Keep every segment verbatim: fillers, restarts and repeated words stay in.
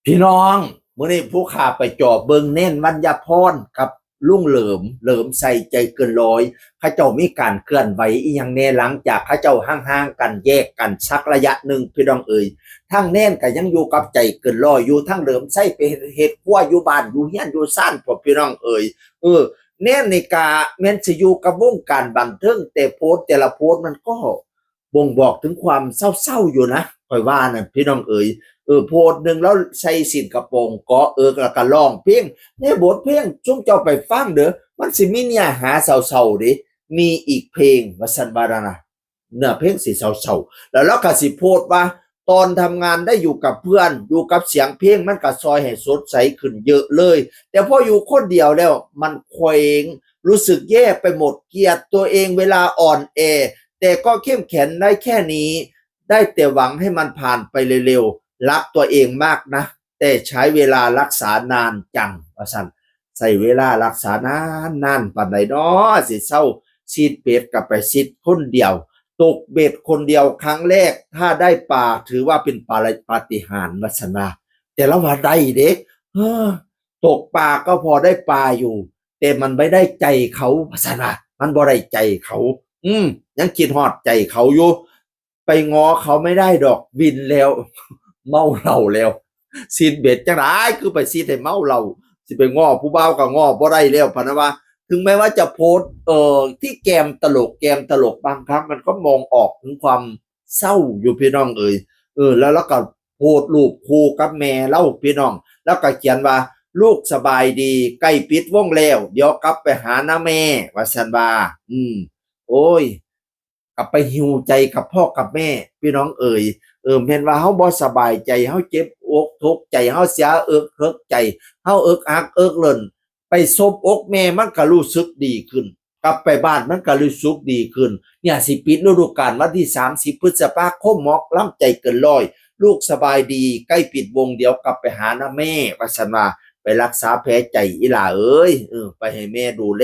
พี่น้อง มื้อนี้ผู้ข้าไปจอบเบิ่งแน่นวัญญาพรกับลุงเหลิม เหลิมชัยใจเกินร้อย เขาเจ้ามีการเคลื่อนไหวอีหยังแน่ หลังจากเขาเจ้าห่างๆกัน แยกกันสักระยะหนึ่ง พี่น้องเอ๋ย ทั้งแน่นก็ยังอยู่กับใจเกินร้อยอยู่ ทั้งเหลิมชัยไปเฮ็ดครัวอยู่บ้านอยู่เฮือนอยู่ซาน พวกพี่น้องเอ๋ย เออ แน่นนี่กะแม่นสิอยู่กับวงการบันเทิง แต่โพสต์แต่ละโพสต์มันก็ บ่งบอกถึงความเศร้าๆอยู่นะ ข้อยว่านั่นพี่น้องเอ๋ย เออ โพสต์หนึ่งแล้วใส่สิ้นกระโปรงเกาะเอิกแล้วก็ร้องเพลง ในบทเพลงซุมเจ้าไปฟังเด้อ มันสิมีเนื้อหาเศร้าๆเด้ มีอีกเพลง ว่าซั่นว่านั่นนะ เนื้อเพลงสิเศร้าๆ แล้วเราก็สิโพสต์ว่า ตอนทำงานได้อยู่กับเพื่อน อยู่กับเสียงเพลงมันก็ซอยให้สดใสขึ้นเยอะเลย แต่พออยู่คนเดียวแล้วมันเคว้ง รู้สึกแย่ไปหมด เกลียดตัวเองเวลาอ่อนแอ แต่ก็เข้มแข็งได้แค่นี้ ได้แต่หวังให้มันผ่านไปเร็วๆ รักตัวเองมากนะ แต่ใช้เวลารักษานานจัง ว่าซั่น ใช้เวลารักษานานๆ ปานใดน้อ สิเซาซีดเบสก็ไปซีดคนเดียว ตกเบ็ดคนเดียวครั้งแรก ถ้าได้ปลาถือว่าเป็นปาฏิหาริย์ ว่าซั่นว่า แต่ละว่าได้เด้ เออ ตกปลาก็พอได้ปลาอยู่ แต่มันไม่ได้ใจเขา ว่าซั่นว่า มันบ่ได้ใจเขา อืม ยังคิดฮอดใจเขาอยู่ ไปง้อเขาไม่ได้ดอก วินแล้ว เมาเหล้าแล้ว ซีดเบสจังได๋ คือไปซีดให้เมาเหล้า สิไปง้อผู้บ่าวก็ง้อบ่ได้แล้ว พะนะว่า ถึงแม้ว่าจะโพสต์ เอ่อ ที่แกมตลก แกมตลก บางครั้งมันก็มองออกถึงความเศร้าอยู่พี่น้องเอ๋ย เออ แล้ว แล้วก็โพสต์รูปคู่กับแม่ลาวพี่น้อง แล้วก็เขียนว่า "ลูกสบายดี ใกล้ปิดวงแล้ว เดี๋ยวกลับไปหานะแม่" ว่าซั่นว่า อืม โอ้ย กลับไปหิวใจกับพ่อกับแม่ พี่น้องเอ๋ย เออ แม่นว่าเฮาบ่สบายใจ เฮาเจ็บอกทุกข์ใจ เฮาเสียเอิกเฮิกใจ เฮาเอิกอักเอิกเลิน ไปซบอกแม่มันก็รู้สึกดีขึ้น กลับไปบ้านมันก็รู้สึกดีขึ้น เนี่ยสิปิดฤดูกาลวันที่สามสิบพฤษภาคม หมอลำใจเกินร้อย "ลูกสบายดี ใกล้ปิดวง เดี๋ยวกลับไปหานะแม่" ว่าซั่นว่า ไปรักษาแผลใจอีหล่าเอ๋ย เออ ไปให้แม่ดูแล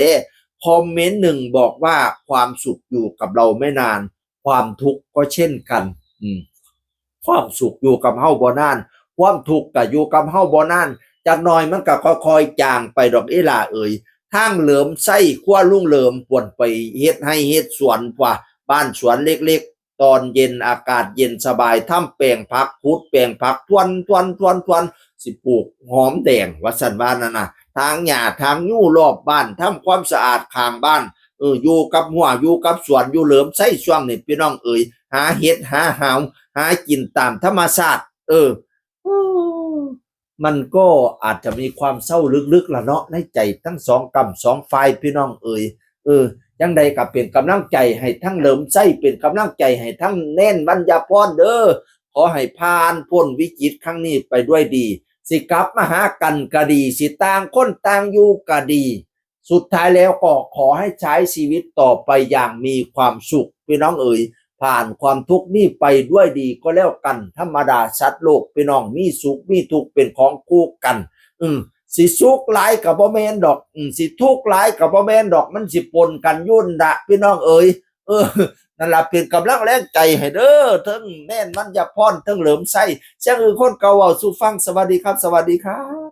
คอมเมนต์หนึ่งบอกว่า "ความสุขอยู่กับเราไม่นาน ความทุกข์ก็เช่นกัน" อืม ความสุขอยู่กับเฮาบ่นาน ความทุกข์ก็อยู่กับเฮาบ่นาน จักหน่อยมันก็ค่อยๆจางไปดอกอีหล่าเอ๋ย ทางเหลิมไส้ครัวลุงเหลิม ป่วนไปเฮ็ดไร่เฮ็ดสวน ป่าบ้านสวนเล็กๆ ตอนเย็นอากาศเย็นสบาย ทำแปลงผัก ขุดแปลงผัก ทวน ทวน ทวน ทวน สิปลูกหอมแดง ว่าซั่นว่านั่นน่ะ ถางหญ้าถางยูรอบบ้าน ทำความสะอาดข้างบ้าน เออ อยู่กับฮั้ว อยู่กับสวน อยู่เหลิมไส้ช่วงนี้ พี่น้องเอ๋ย หาเห็ด หาหาว หากินตามธรรมชาติ เออ มันก็อาจจะมีความเศร้าลึกๆล่ะเนาะ ในใจทั้งสองก้ำสองฝ่าย พี่น้องเอ๋ย เออ จั่งใดก็เป็นกำลังใจให้ทั้งเหลิมไส้ เป็นกำลังใจให้ทั้งแน่นวัญญาพรเด้อ ขอให้ผ่านพ้นวิกฤตครั้งนี้ไปด้วยดี สิกลับมาหากันก็ดี สิต่างคนต่างอยู่ก็ดี สุดท้ายแล้วก็ขอให้ใช้ชีวิตต่อไปอย่างมีความสุข พี่น้องเอ๋ย ผ่านความทุกข์นี้ไปด้วยดีก็แล้วกัน ธรรมดาสัตว์โลก พี่น้อง มีสุขมีทุกข์เป็นของคู่กัน อืม สิสุขหลายก็บ่แม่นดอก อืม สิทุกข์หลายก็บ่แม่นดอก มันสิปนกันอยู่นั่นละ พี่น้องเอ๋ย เออ นั่นล่ะ เป็นกำลังแรงใจให้เด้อ ทั้งแน่นวัญญาพร ทั้งเหลิมไส้ เสียงอื่นคนเก่าเว้าสู่ฟัง สวัสดีครับ สวัสดีครับ